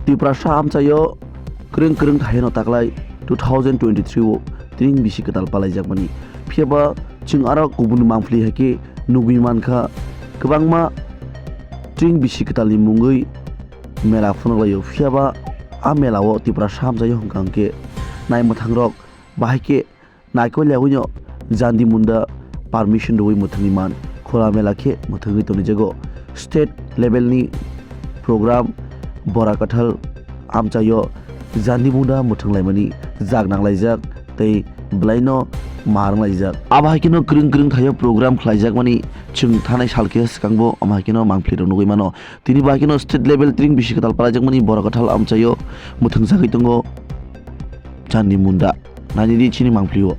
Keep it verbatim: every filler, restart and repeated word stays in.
Tiprasa amchaio kwrwng kwrwng thaino taklai two thousand twenty-three o tring bisi kwtal palaijakmani. Phiyaba chwng aro kubun mangpili hai khe nugwi mankha, kwbangma tring bisi kwtalni mungwi mela phunuglaio. Phiyaba a melao Tiprasa amchaio hwnkha hwnkhe naimwthangrok bahai khe naikol yagwino Jandi Munda permission rwui mwthangwi man, khula mela khe mwthangwi tonijago. State level ni program Bora Kathal amchaio Jandi Munda mwthanglaimani jak nanglaijak tei bwlaino ma rwnglaijak. Abo hai kheno kwrwng kwrwng thaio program khlaijakmani chwng thanai sal khe swkangbo amo hai kheno mangpili rok nugwi mano. Tini bai kheno state level tring bisi kwtal palaijakmani Bora Kathal amchaio mwthang jagwi tongo Jandi Munda. Naini di chini mangpili o.